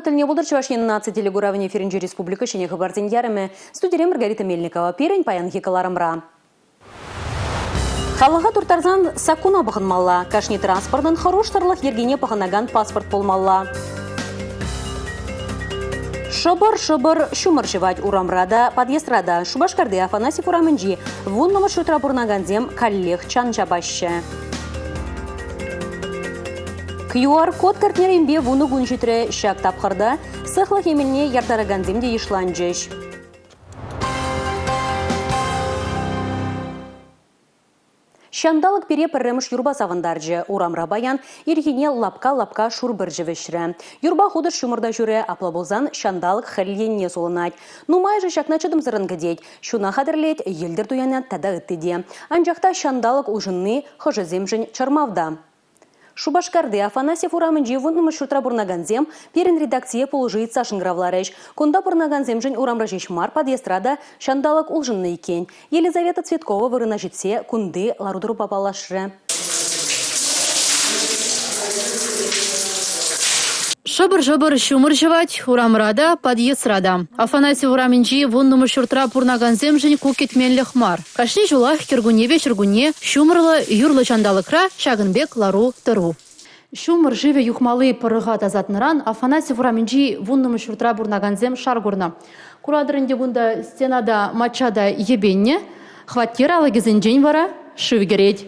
тӗлне пултӑр Чӑваш Ен наци телекуравӗн эфирӗнче республика ҫӗнӗ хыпарсен ярӑмӗ. Студире Маргарита Мельникова пирӗн паянхи кӑларӑмра. Халӑха турттарсан саккуна пӑхӑнмалла. Кашни транспортӑн хӑрушсӑрлӑх йӗркине пӑхӑнакан паспорт пулмалла. Шӑпӑр-шӑпӑр ҫумӑр ҫӑвать урамра та, подъездра та. Шупашкарти Афанасьев урамӗнчи вуннӑмӗш ҫуртра пурӑнакансем каллех чан ҫапаҫҫӗ. QR-код кӗртнӗренпе вунӑ кун ҫитрӗ. Ҫак тапхӑрта сыхлӑх эмелне яртаракансем те йышланчӗҫ. Ҫанталӑк пире пӗрремӗш юрпа савӑнтарчӗ. Урамра паян ирхине лапка-лапка шур пӗрчӗ вӗҫрӗ. Юрпа хутӑш ҫумӑр та ҫурӗ, апла пулсан ҫанталӑк хӗл енне сулӑнать. Нумайӑшӗ ҫакна чӑтӑмсӑррӑн кӗтет. Ҫуна хатӗрлет, йӗлтӗр туянать тата ытти те. Анчах та ҫанталӑк улшӑнни хӑшӗсемшӗн чӑрмав та. Шупашкарти Афанасьев урамӗнчи вуннӑмӗш ҫуртра пурӑнакансем пирӗн редакцие пулӑшу ыйтса шӑнкӑравларӗҫ. Кунта пурӑнакансемшӗн урамра ҫеҫ мар, подъездра та ҫанталӑк улшӑннӑ иккен. Елизавета Цветкова вырӑна ҫитсе кунти лару-тӑрупа паллашрӗ. Шӑпӑр-шӑпӑр ҫумӑр ҫӑвать, урамра та, подъездра та. Афанасьев урамӗнчи вуннӑмӗш ҫуртра пурӑнакансемшӗн ку кӗтменлӗх мар. Кашни ҫулах кӗркуннепе ҫуркунне ҫумӑрлӑ, юрлӑ ҫанталӑкра ҫакӑн пек лару-тӑру. Ҫумӑр шывӗ юхмалли пӑрӑха тасатнӑран Афанасьев урамӗнчи вуннӑмӗш ҫуртра пурӑнакансем шар курнӑ. Куратӑр ӗнтӗ кунта стена та, мачча та йӗпеннӗ, хваттер алӑкӗсенчен вара шыв кӗрет.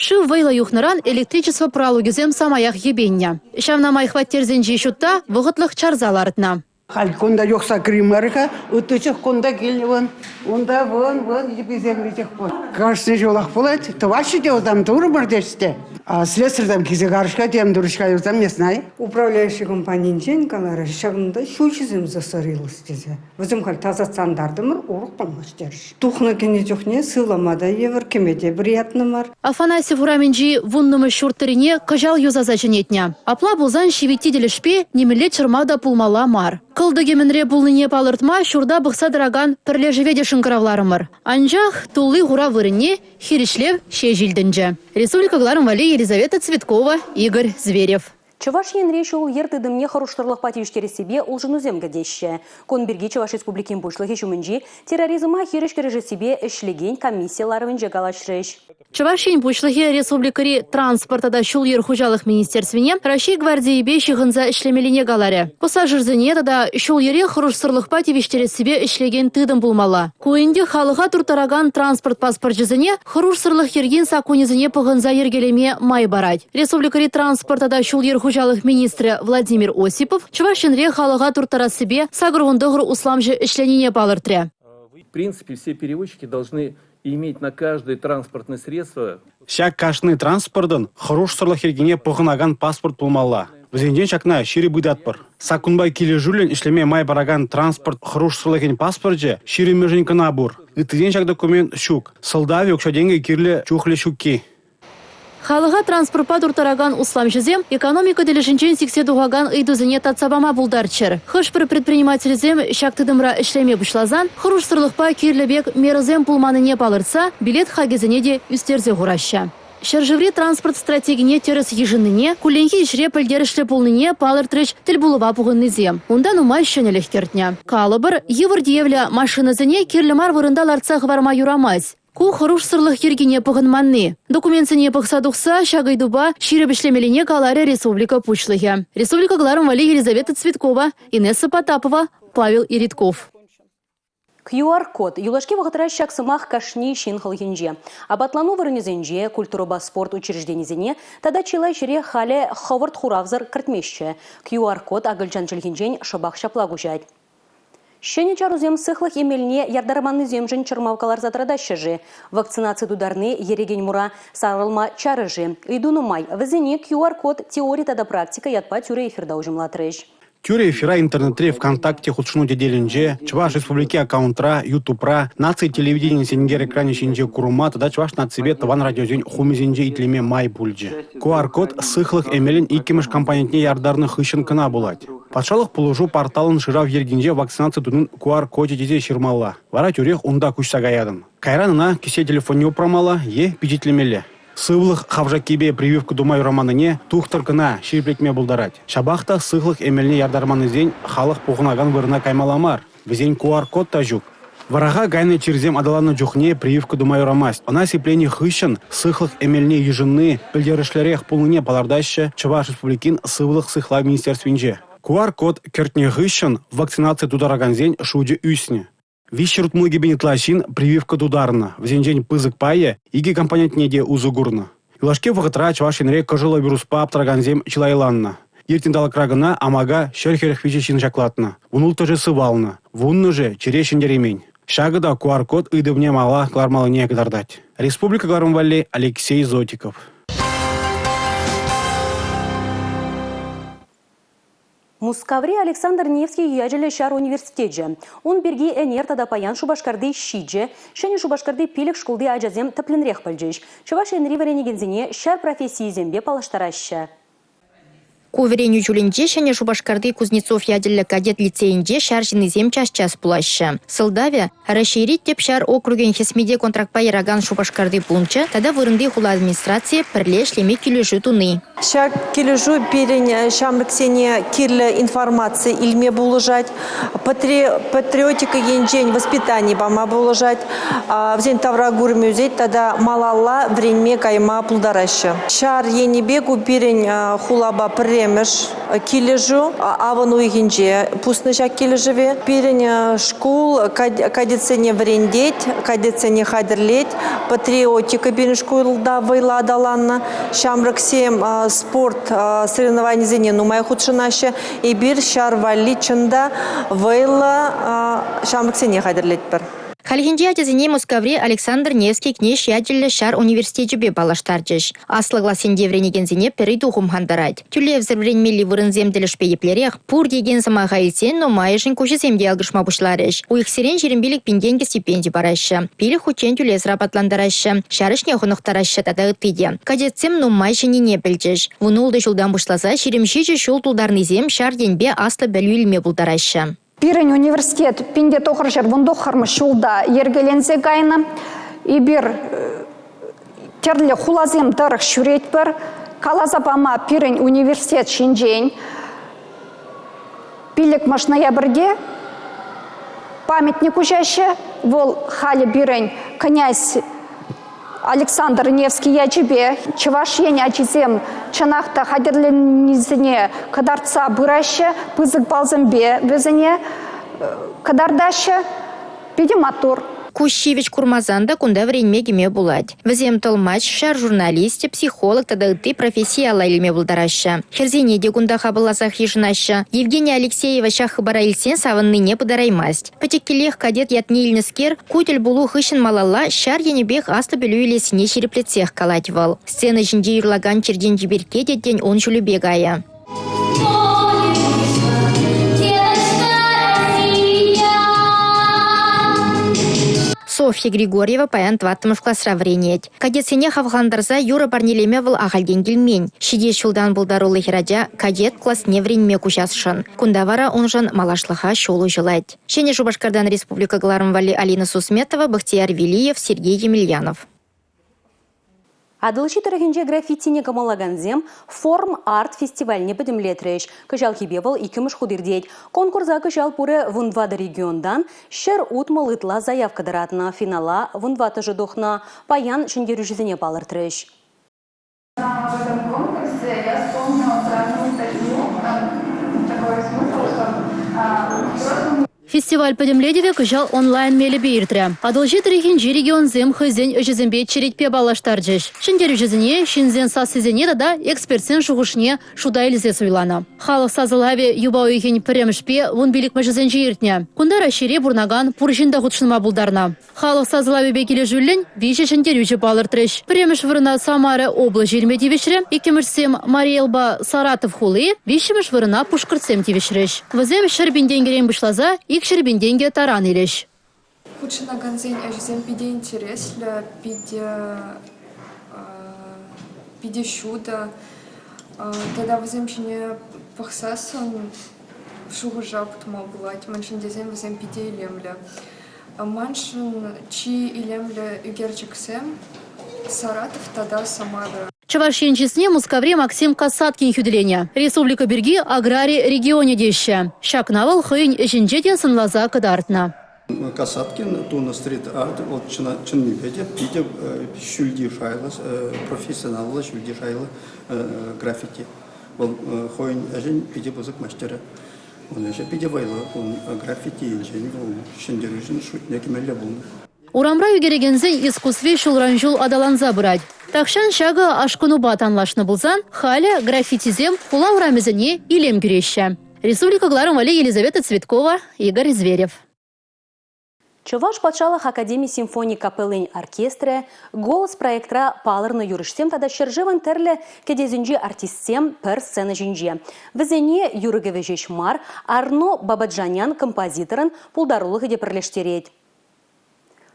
Шыв вӑйлӑ юхнӑран электричество пралукӗсем самаях йӗпеннӗ. Ҫавна май хваттерсенчи ҫутта вӑхӑтлӑх чарса лартнӑ. Халь кунта юхса кӗреймерӗ-ха, ытти чух кунта килнӗ вӑн, унта вӑн, вӑн йӗписем веҫех пур. Кашни ҫулах пулать, тӑваҫҫӗ те там турӑмӑр теҫҫӗ те. А слесарь килсе карӑш-ха, тем турӗҫ-ха юрсам, не знаю. Управляющий компанинчен каларӗҫ, ҫакӑнта ҫулҫӑсем засорилось тесе. Вӗсем халь тасатсантартӑмӑр, урӑх пулмасть терӗҫ. Тухнӑ кӗнӗ чухне сывлама та йывӑр, кӗме те приятно мар. Афанасьев урамӗнчи вуннӑмӗш ҫурт тӑррине кӑҫал юсаса ҫӗнетнӗ. Апла пулсан ҫивитти тӗлӗшпе нимӗнле чӑрмав та пулмалла мар. Кӑлтӑкӗ мӗнре пулнине палӑртма ҫурта пӑхса тӑракан пӗрлешӗве те шӑнкӑравларӑмӑр. Анчах тулли хура вырӑнне хирӗҫлев ҫеҫ илтӗнчӗ. Республика кӑларӑм валли Елизавета Цветкова, Игорь Зверев. Чӑваш Енре ҫул-йӗр тытӑмне хӑрушсӑрлӑхпа тивӗҫтерессипе улшӑнусем кӗтеҫҫӗ. Кун пирки Чӑваш Республикин Пуҫлӑхӗ ҫумӗнчи терроризма хирӗҫ кӗрешессипе ӗҫлекен комисси ларӑвӗнче калаҫрӗҫ. Чӑваш Ен Пуҫлӑхӗ республикӑри транспорт тата ҫул-йӗр хуҫалӑх министерствине Раҫҫей гвардийӗпе ҫыхӑнса ӗҫлемеллине каларӗ. Пассажирсене тата ҫул-йӗре хӑрушсӑрлӑхпа тивӗҫтерессипе ӗҫлекен тытӑм пулмалла. Ку ӗнтӗ халӑха турттаракан транспорт паспорчӗсене хӑрушсӑрлӑх йӗркин саккунӗсене пӑхӑнса йӗркелеме май парать. Республикӑри транспорт тата ҫул-йӗр хуҫалӑх министрӗ Владимир Осипов Чӑваш Енре халӑха турттарассипе 89 усламҫӑ ӗҫленине палӑртрӗ. В принципе, все перевозчики должны иметь на каждое транспортное средство Ҫак кашни транспортӑн хӑрушсӑрлӑх йӗркине пӑхӑнакан паспорт пулмалла. Вӗсенчен ҫакна ҫирӗп ыйтатпӑр. Саккунпа килӗшӳллӗн ӗҫлеме май паракан транспорт хӑрушсӑрлӑхӗн паспорчӗ ҫирӗммӗшӗн кӑна пур. Ыттисен ҫак документ ҫук. Сӑлтавӗ укҫа-тенкӗ кирлӗ чухлӗ ҫукки. Халӑха транспортпа турттаракан усламҫӑсем экономика тӗлӗшӗнчен сиксе тухакан ыйтусене татса пама пултарччӑр. Хӑш-пӗр предпринимательсем ҫак тытӑмра ӗҫлеме пуҫласан хӑрушсӑрлӑхпа кирлӗ пек мерӑсем пулманнине палӑртса билет хакӗсене те ӳстерсе хураҫҫӗ. Ҫӗршыври транспорт стратегине тӗрӗс йышӑннине, кулленхи ӗҫре пӗлтерӗшлӗ пулнине палӑртрӗҫ тӗлпулӑва пухӑннисем. Унта нумай ҫӗнӗлӗх кӗртнӗ. Калӑпӑр, йывӑр тиевлӗ машинӑсене кирлӗ мар вырӑнта лартса хӑварма юрамасть. Ку хӑрушсӑрлӑх йӗркине пӑхӑнманни. Документсене пӑхса тухса ҫак ыйтупа ҫирӗп ӗҫлемеллине каларӗ республика Пуҫлӑхӗ. Республика кӑларӑм валли Елизавета Цветкова, Инесса Потапова, Павел Иритков. QR-код. Юлашки вӑхӑтра ҫак сӑмах кашни ҫын хӑлхинче. Апатлану вырӑнӗсенче, культурӑпа спорт учрежденисене тата чылай ҫӗре халӗ хӑвӑрт хуравсӑр кӗртмеҫҫӗ. QR-код акӑлчан чӗлхинчен шӑпах ҫапла куҫать. Ҫӗнӗ чарусем сыхлӑх эмелне яртарманнисемшӗн чӑрмав кӑларса тӑратаҫҫӗ-ши? Вакцинаци тутарни ерекен мура сарӑлма чарӗ-ши? Ыйту нумай. Вӗсене QR-код теори тата практика ятпа тӳрӗ эфирта уҫӑмлатрӗҫ. Тӳрӗ эфира интернетри ВКонтакте хутшӑну тетелӗнче, Чӑваш Республики аккаунтра, Ютубра, наци телевиденийӗн сенкер экранӗ ҫинче курма тата Чӑваш наципе тӑван радиосен хумӗсенче итлеме май пулчӗ. QR-код сыхлӑх эмелӗн иккӗмӗш компонентне яртарнӑ хыҫҫӑн кӑна пулать. Патшалӑх пулӑшу порталӑн шырав йӗркинче вакцинаци тунин QR-кочӗ тесе ҫырмалла. Вара тӳрех унта куҫса каятӑн. Кайран ӑна кӗсье телефонне упрамалла е пичетлемелле. Сывлӑх хавшаккипе прививка тума юраманнине тухтӑр кӑна ҫирӗплетме пултарать. Ҫапах та сыхлӑх эмелне яртарманнисен халӑх пухӑнакан вырӑна каймалла мар. Вӗсен QR-код та ҫук. Вӑраха кайнӑ чирсем аталаннӑ чухне прививка тума юрамасть. Ӑна сипленӗ хыҫҫӑн сыхлӑх эмелне йышӑнни пӗлтерӗшлӗрех пулнине палӑртаҫҫӗ Чӑваш Республикин Сывлӑх сыхлав министерствинче. QR-код кӗртнӗ хыҫҫӑн вакцинаци тутаракансен шучӗ ӳснӗ. 360 пин ытла ҫын прививка тутарнӑ. Вӗсенчен пысӑк пайӗ икӗ компонентне те усӑ курнӑ. Юлашки вӑхӑтра Чӑваш Енре кӑшӑллӑ вируспа аптракансем чылайланнӑ. Иртнӗ талӑкра кӑна амака 143 ҫын ҫаклатнӑ. 16-шӗ сывалнӑ, 10-шӗ чире ҫӗнтереймен. Ҫакӑ та QR-код ыйтӑвне мала кӑлармаллине кӑтартать. Республика кӑларӑм валли Алексей Зотиков. Мускаври Александр Невский ячӗллӗ ҫар университечӗ. Ун пирки ӗнер тата паян Шупашкарти ҫичӗ, Ҫӗнӗ Шупашкарти пилӗк шкулти ачасем тӗплӗнрех пӗлчӗҫ. Чӑваш Енри вӗренекенсене ҫар профессийӗсемпе паллаштараҫҫӗ. Ку вӗренӳ ҫулӗнче Ҫӗнӗ Шупашкарти Кузнецов ячӗллӗ кадет лицейӗнче ҫар ҫыннисем час-час пулаҫҫӗ. Сӑлтавӗ – Раҫҫейри тӗп ҫар округӗн хӗсмете контрактпа яракан Шупашкарти пункчӗ тата вырӑнти хула администрацийӗ пӗрле ӗҫлеме килӗшӳ туни. Ҫак килӗшӳ пирӗн ҫамрӑксене кирлӗ информаци илме пулӑшать, патриотика енчен воспитани пама пулӑшать, вӗсен тавракурӑмӗ ӳсет тата малалла вӗренме кайма пултараҫҫӗ. Ҫар енӗпе ку пирӗн хулапа пӗрремӗш килӗшӳ. Авӑн уйӑхӗнче пуснӑ ҫак килӗшӗве. Пирӗн шкул кадетсене вӗрентет, кадетсене хатӗрлет. Патриотика пирӗн шкулта вӑйлӑ аталаннӑ. Ҫамрӑксем спорт соревнованийӗсене нумай хутшӑнаҫҫӗ. Эпир ҫар валли чӑн та вӑйлӑ ҫамрӑксене хатӗрлетпӗр. Хальхинче ачасене Мускаври Александр Невский кнеҫ ячӗллӗ ҫар университечӗпе паллаштарчӗҫ. Аслӑ классенче вӗренекенсене пӗр ыйту хумхантарать. Тӳлевсӗр вӗренмелли вырӑнсем тӗлӗшпе еплерех пур текен сӑмаха илтсен нумайӑшӗн куҫӗсем те ялкӑшма пуҫларӗҫ. Уйӑхсерен 25 пин тенкӗ стипенди параҫҫӗ. Пилӗк хутчен тӳлевсӗр апатлантараҫҫӗ, ҫар ӗҫне хӑнӑхтараҫҫӗ тата ытти те. Кадетсем нумай ҫӗннине пӗлчӗҫ. 16 ҫултан пуҫласа 27 ҫул тултарнисем ҫар енпе аслӑ пӗлӳ илме пултараҫҫӗ. Пирӗн университет 1919 ҫулта йӗркеленсе кайнӑ. Эпир тӗрлӗ хуласем тӑрӑх ҫӳретпӗр. Каласа пама пирӗн университет ҫинчен 5 ноябрьте памятник уҫаҫҫӗ. Вӑл халӗ пирӗн князь Александр Невский ячӗпе Чӑваш Ен ачисем чӑнах та хатӗрленнисене кӑтартса пыраҫҫӗ, пысӑк балсемпе вӗсене кӑтартаҫҫӗ. Питӗ маттур. Куҫ ҫивӗч курмасан та кунта вӗренме кӗме пулать. Вӗсем тӑлмач, ҫар журналисчӗ, психолог тата ытти профессие алла илме пултараҫҫӗ. Хӗрсене те кунта хапӑлласах йышӑнаҫҫӗ. Евгения Алексеева ҫак хыпара илтсен савӑннине пытараймасть. Пӗчӗккӗлех кадет ятне илнӗскер ку тӗл пулу хыҫҫӑн малалла ҫар енӗпех аслӑ пӗлӳ илессине ҫирӗплетсех калать вӑл. Сцена ҫинче юрлакан черчен чиперкке те тен ун ҫулӗпе кайӗ. Софья Григорьева паян тӑваттӑмӗш класра вӗренет. Кадетсене хавхалантарса юрӑ парнелеме вӑл ахальтен килмен. Ҫитес ҫултан пултаруллӑ хӗрача кадет класне вӗренме куҫасшӑн. Кунта вара уншӑн малашлӑха ҫул уҫӑлать. Ҫӗнӗ Шупашкартан республика кӑларӑм валли Алина Сусметова, Бахтияр Велиев, Сергей Емельянов. Атӑлҫи тӑрӑхӗнче граффитине кӑмӑллакансем Форм-арт фестивальне пӗтӗмлетрӗҫ. Кӑҫалхипе вӑл иккӗмӗш хут иртет. Конкурса кӑҫал пурӗ 14 регионтан 160 ытла заявка тӑратнӑ. Финала 14-шӗ тухнӑ. Паян ҫӗнтерӳҫӗсене палӑртрӗҫ. В этом конкурсе я вспомнила про одну статью, там такой смысл, что взрослым Фестиваль пӗтӗмлетӗвӗ кӑҫал онлайн мелӗпе иртрӗ. Атӑлҫи тӑрӑхӗнчи регионсем хӑйсен ӗҫӗсемпе черетпе паллаштарчӗҫ. Ҫӗнтерӳҫӗсене, ҫынсен сассисене тата экспертсен шухӑшне шута илсе суйланӑ. Халӑх сасӑлавӗ юпа уйӑхӗн пӗрремӗшпе 15-мӗшӗсенче иртнӗ. Кунта Раҫҫейре пурӑнакан пур ҫын та хутшӑнма пултарнӑ. Халӑх сасӑлавӗпе килӗшӳллӗн виҫӗ ҫӗнтерӳҫӗ палӑртрӗҫ. Пӗрремӗш вырӑна Самара облаҫӗ илме тивӗҫрӗ, иккӗмӗшсем Мари Элпа Саратов хули, виҫҫӗмӗш вырӑна пушкӑртсем тивӗҫрӗҫ. Вӗсем 100 000 тенкӗрен пуҫласа 200 000 тенкӗ таран илӗҫ. Хутшӑнакансен ӗҫӗсем питӗ интереслӗ, питӗ питӗ ҫутӑ. Тата вӗсем ҫине пӑхсассӑн шухӑша путма пулать, мӗншӗн тесен вӗсем питӗ илемлӗ. Маншӑн чи илемлӗ ӳкерчӗксем. Саратов тата Самара. Чӑваш Ен чысне Мускаври Максим Касаткин хӳтӗленӗ. Республика пирки аграри регионӗ теҫҫӗ. Ҫакна вӑл хӑйӗн ӗҫӗнче те сӑнласа кӑтартнӑ. Касаткин тунӑ стрит-арт вӑл чӑннипе те питӗ ҫӳлти шайлӑ, профессионаллӑ ҫӳлти шайлӑ граффити. Вӑл хӑйӗн ӗҫӗн питӗ пысӑк маҫтӑрӗ. Ун ӗҫӗ питӗ вӑйлӑ. Ун граффити енчен вӑл ҫӗнтерӳҫӗн шутне кӗмелле пулнӑ. Урамра ӳкерекенсен искусстви ҫулран-ҫул аталанса пырать. Тахҫан ҫакӑ ашкӑнупа танлашнӑ пулсан, халӗ граффитисем хула урамӗсене илем кӳреҫҫӗ. Республика кӑларӑм валли Елизавета Цветкова, Игорь Зверев. Чӑваш патшалӑх академи симфони капеллин оркестрӗ «Голос» проектра палӑрнӑ юрӑҫсем тата ҫӗршывӑн тӗрлӗ кӗтесӗнчи артистсем пӗр сцена ҫинче. Вӗсене юрӑ-кӗвӗ ҫеҫ мар, Арно Бабаджанян композиторӑн пултарулӑхӗ те пӗрлештерет.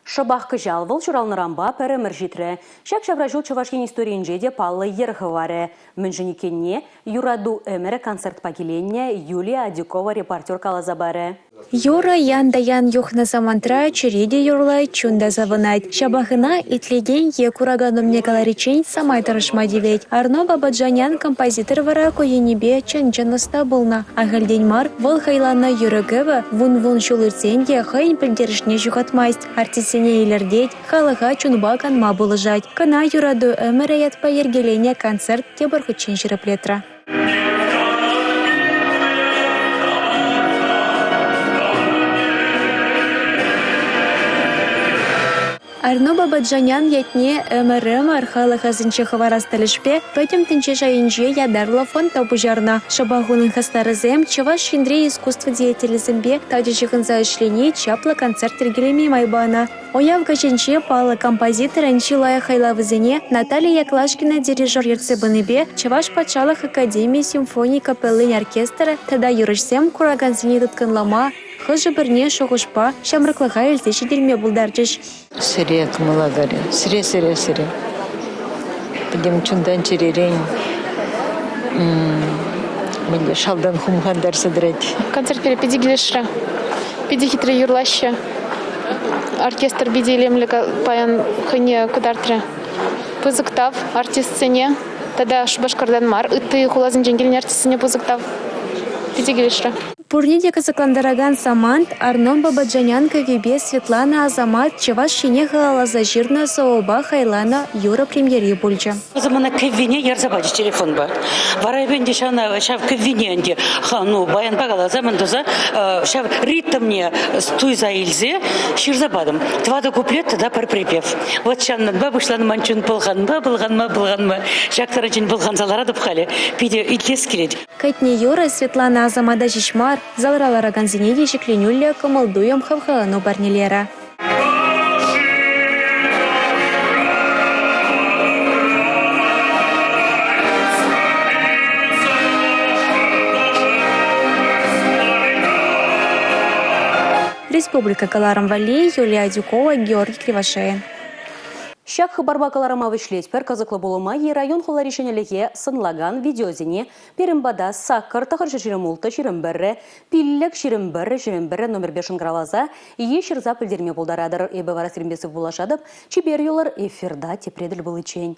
Шӑпах кӑҫал вӑл ҫуралнӑранпа пӗр ӗмӗр ҫитрӗ. Ҫак ҫавраҫул Чӑваш Ен историйӗнче те паллӑ йӗр хӑварӗ. Мӗншӗн иккенне «Юрату ӗмӗрӗ» концертпа киленнӗ Юлия Адюкова репортер каласа парӗ. Юрӑ ян та ян юхнӑ самантра чӗре те юрлать, чун та савӑнать. Ҫапах ӑна итлекен е куракан умне кӑлариччен самай тӑрӑшма тивет. Арно Бабаджанян композитор вара ку енӗпе чӑн-чӑн ӑста пулнӑ. Ахальтен мар вӑл хайланӑ юрӑ-кӗвӗ вун-вун ҫул иртсен те хӑйӗн пӗлтерӗшне ҫухатмасть, артистсене илӗртет, халӑха чунпа канма пулӑшать. Кӑна «Юрату ӗмӗрӗ» ятпа йӗркеленӗ концерт тепӗр хутчен ҫирӗплетрӗ. Арно Бабаджанян ятне ӗмӗр-ӗмӗр халӑх асӗнче хӑварас тӗлӗшпе пӗтӗм тӗнче шайӗнче ятарлӑ фонд та пуҫарнӑ. Шӑпах унӑн хастарӗсем Чӑваш Енри искусство деятелӗсемпе тачӑ ҫыхӑнса ӗҫлени чаплӑ концерт йӗркелеме май панӑ. Уяв каҫӗнче паллӑ композиторӑн чи лайӑх хайлавӗсене Наталья Яклашкина дирижер ертсе пынипе Чӑваш патшалӑх академи симфони капеллин оркестрӗ тата юрӑҫсем куракансене тыткӑнлама, хӑшӗ-пӗрне шухӑшпа ҫамрӑклӑха илсе ҫитерме пултарчӗҫ. Сире кӑмӑла карӗ. Сире, сире, сире. Пӗтӗм чунтан-чӗререн мӗнле шалтан хумхантарса тӑрать. Концерт пире питӗ килӗшрӗ. Питӗ хитре юрлаҫҫӗ. Оркестр питӗ илемлӗ паян хӑйне кӑтартрӗ. Пысӑк тав артистсене тата Шупашкартан мар, ытти хуласенчен килнӗ артистсене пысӑк тав. Питӗ килӗшрӗ. Пурне те кӑсӑклантаракан самант Арнон Бабаджанян кӗввипе Светлана Асамат Чӑваш Ене халалласа ҫырнӑ сӑвӑпа хайланӑ юрӑ премьери пулчӗ. Мана кӗввине ярса пачӗ телефонпа. Вара эпӗ ӗнтӗ ҫавна ҫав кӗввине ӗнтӗ ну баянпа каласа мӗн туса ҫав ритмне туйса илсе ҫырса патӑм. Тӑватӑ куплет тата пӗр припев. Вот ҫавӑнпа пуҫланӑ ман чун пӑлханма, пӑлханма, пӑлханма. Ҫак таранччен пӑлханса ларатӑп халӗ. Питӗ итлес килет. Кӗтнӗ юрӑ Светлана Асамата ҫеҫ мар, залра ларакансене те ҫӗкленӳллӗ кӑмӑл-туйӑм хавхалану парнелерӗ. Республика кӑларӑм валли Юлия Адюкова, Георгий Кривошеин. Ҫак хыпарпа кӑларӑма вӗҫлетпӗр. Кӑсӑклӑ пулӑма е район-хулари ҫӗнӗлӗхе сӑнлакан видеосене пирӗн пата саккӑр 926 21 5 21 21 номерпе шӑнкӑравласа е ҫырса пӗлтерме пултаратӑр. Эпӗ вара сирӗнпе сывпуллашатӑп. Чипер юлӑр, эфирта тепре тӗл пуличчен.